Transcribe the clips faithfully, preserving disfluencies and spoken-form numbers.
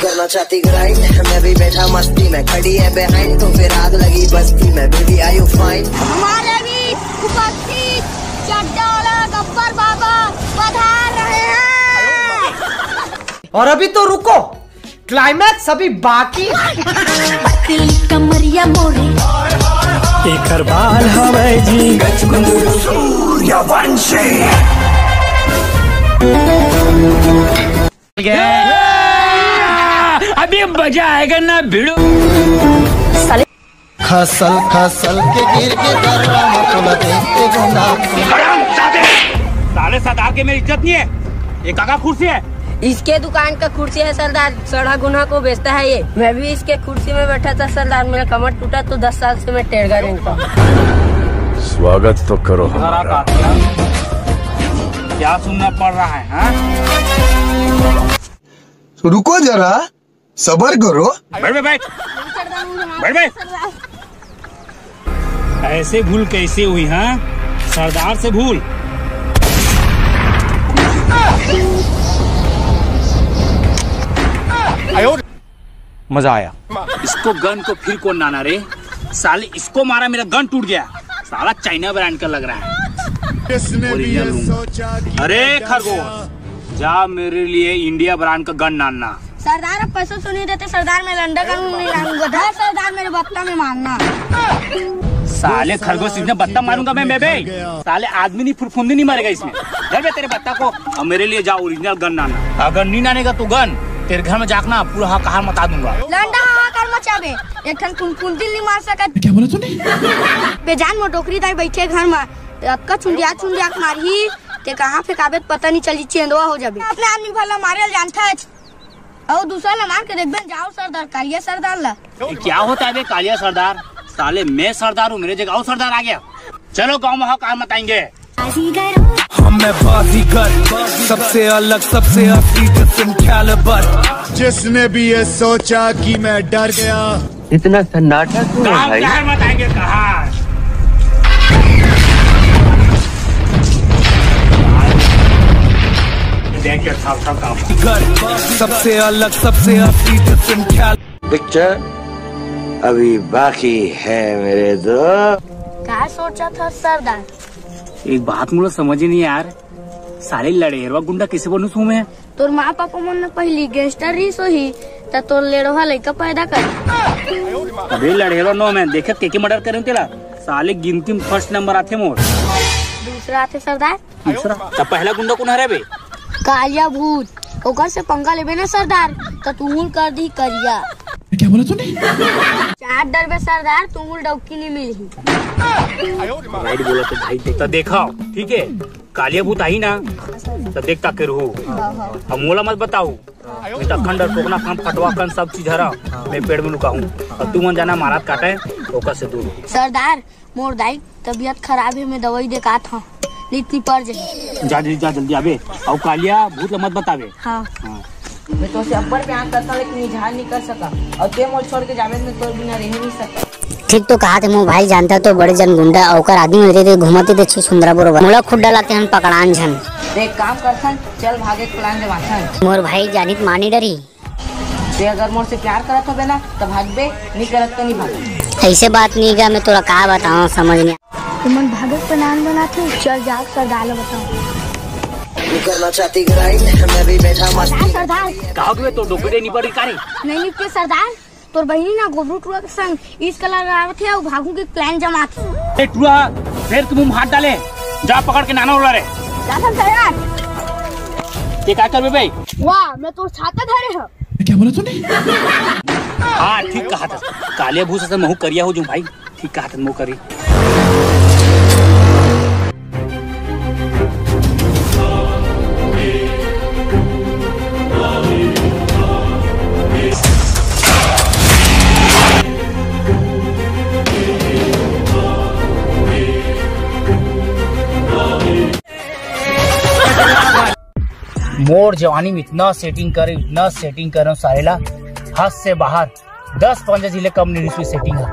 करना चाहती ग्राइंड, मैं भी बैठा मस्ती में, खड़ी है बिहाइंड तो फिर आग लगी बस्ती में। Baby, are you fine? हमारे बीच उपस्थित चड्डा वाला गब्बर बाबा पधार रहे हैं। और अभी तो रुको, क्लाइमैक्स अभी बाकी। पतली कमरिया मोरी। एकर बाल हवे जी। अभी मजा आएगा ना भिड़ू। खसल खसल के गिर के दर्रा मतला देख के गुंडा। साले सरदार के मेरी इज्जत नहीं है। ये काका कुर्सी है। इसके दुकान का कुर्सी है सरदार, सड़ा गुना को बेचता है ये। मैं भी इसके कुर्सी में बैठा था सरदार, मेरा कमर टूटा तो दस साल से मैं टेढ़ा रहता हूँ। स्वागत तो करो इधर आ हमारा। काका। क्या सुनना पड़ रहा है, हाँ? रुको जरा, सबर करो। बैठ बे, बैठ। बैठ बे। ऐसे भूल कैसे हुई, हाँ? सरदार से भूल। मजा आया। इसको गन को फिर कौन लाना रे? साले इसको मारा, मेरा गन टूट गया। साला चाइना ब्रांड का लग रहा है। Original लूंगा। अरे खरगोश, जा मेरे लिए इंडिया ब्रांड का गन लाना। सरदार, अब पैसा तो नहीं देते सरदार, मैं लंडा का नहीं लाऊंगा। धर सरदार, मेरे बत्ता में मारना। साले खरगोश, इसमें बत्ता मारूंगा मैं बेबे। साले आदमी नहीं, फुरफुंदी नहीं मारेगा इसमें। धर बे तेरे बत्ता को, और मेरे लिए जा ओरिजिनल गन लाना। अगर नहीं लानेगा तू गन, तेरे घर में जाकर ना पूरा हाहाकार मचा दूंगा। लंडा हाहाकार मचाबे, एक ठन फुनफुन दिल नहीं मार सकत। क्या बोला तूने? बेजान मोटोकरी दाई बैठे घर में, ते अतका चुंडिया चुंडिया के मारही, ते कहाँ फेंकाबे त पता नहीं चली, चेंदवा हो जाबे। अपने आदमी भला मारे ल जानता है, और दूसरा ला मार के देखबे, जाओ सरदार, कालिया सरदार ला। ये क्या होता है बे कालिया सरदार? साले मैं सरदार हूँ, मेरे जगह और सरदार आ गया। चलो गाँव में हाहाकार मचाएंगे। हम मैं बाजीगर, सबसे अलग, सबसे असली, different caliber। जिसने भी ये सोचा कि मैं डर गया, इतना सन्नाटा क्यों है गाँव भाई? शहर मचाएंगे कहाँ? देख के थप थप कांप। सबसे अलग, सबसे असली, different caliber। पिक्चर अभी बाकी है मेरे दोस्त। का सोचा था सरदार? एक बात मुझे समझ ही नहीं यार, साले लड़ेरवा गुंडा किसे बनू सूं मैं? तोर माँ पापा मन न पहली गैंगस्टर रहिस होही, त तोर लेड़वा लइका पैदा कर। अबे लड़ेरवा नो मैं देखे के के मर्डर करूँ तेला। साले गिनती में फर्स्ट नंबर आथे मोर। दूसरा आथे सरदार। दूसरा? त पहला गुंडा कौन हरे बे? कालिया भूत, ओकर से पंगा लेबे ना सरदार, त तू उल कर दी करिया। क्या बोला तूने? चार डरबे सरदार, तू उल डौकी नहीं मिलही। राइट बोला तो भाई। त देखा, ठीक है, कालिया भूत आही ना, त देख ताके रहू। अब मोला मत बताऊ, मैं त खंडर टोकना काम फटवा कन सब चीज हरा, मैं पेड़ में लुका हूँ। अब तू मन जाना मारत काटे, ओकर से दूर। सरदार, मोर दाई तबीयत खराब है, मैं दवाई देखात हूँ, नित निपर जाही। जा जल्दी, जा जल्दी आबे। अउ कालिया भूत ला मत बतावे। हाँ। मैं तो उसे अब्बड़ प्यार करता हूँ, लेकिन इजहार नहीं कर सका। और ते मोर छोड़ के जावे, मैं तोर बिना रह नहीं सका। ठीक तो कहा थे मोर भाई, जानता तो बड़े जन गुंडा ओकर आदमी होते थे, घूमते थे छुछुंदरा बरोबर। मोला खुद डलाते हन पकड़ान झन। तो एक काम करथन, चल भागे प्लान जमाथन। मोर भाई जानित मानी डरी। ते अगर मोर से प्यार करत होबे ना, तो भागबे, नहीं करत तो नहीं भागबे। ऐसे बात नहीं का, मैं तोला का बताऊं, समझ नहीं। तुमन भागत प्लान बनाते, चल जाओ सरदार ला बताओ। करना चाहती ग्राइंड, मैं भी बैठा मस्ती। सरदार, का हो गए तो डोकरे नहीं पड़ी का रे? नहीं निपटे सरदार, तोर बहिनी ना गोबरू टुआ के संग इस कला लगावत है, वो भागू के प्लान जमात है। ए टुआ, फिर तुम हाथ डाले, जा पकड़ के नाना उड़ा रे। जा सरदार। ये का करबे बे? वाह, मैं तोर छाता धरे हूँ। क्या बोला तूने? हाँ, ठीक कहा था। कालिया भूत से महू करिया हो जो भाई, ठीक कहा था महू करी। मोर जवानी में इतना सेटिंग करे, इतना सेटिंग करे सारेला, हद से बाहर। दस पंद्रह जिले कम नहीं इसमें सेटिंग है।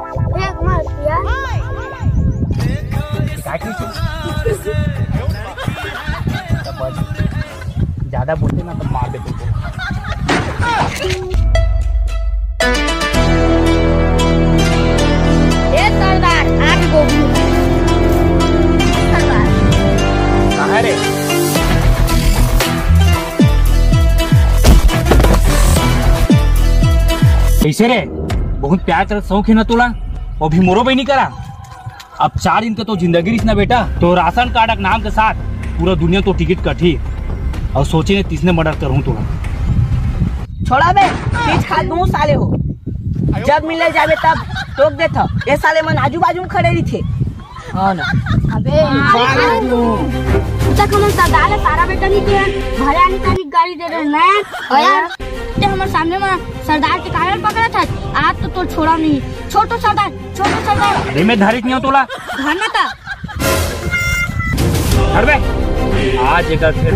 ज्यादा बोलते ना तो मार दे तुमको। कइसे रे? बहुत प्यार करत शौक हे ना तोला, वो भी मोरो बहिनी करा। अब चार दिन के तो जिंदगी रहिस ना बेटा, तो राशन कार्ड के नाम के साथ पूरा दुनिया तो टिकट कटही। अउ सोचे हे तीसने मर्डर करहूं तोला। छोड़ा बे, बीच खात दूं साले हो। जब मिले जाबे तब टोक देत ह। ये साले मन आजू बाजू में खड़े रहिथे। हाँ ना। अबे तक हमन सरदार ला सारा बेटा नहीं किया, भले आनी तानी गाड़ी दे रहे ना। और यार, ते हमर सामने में सरदार के काहे पकड़ा था? आज तो तोर छोड़ा नहीं। छोटो सरदार, छोटो सरदार। अरे मैं धारित नहीं हूँ तोला। धरना था। अरे बे, आज एक फिर।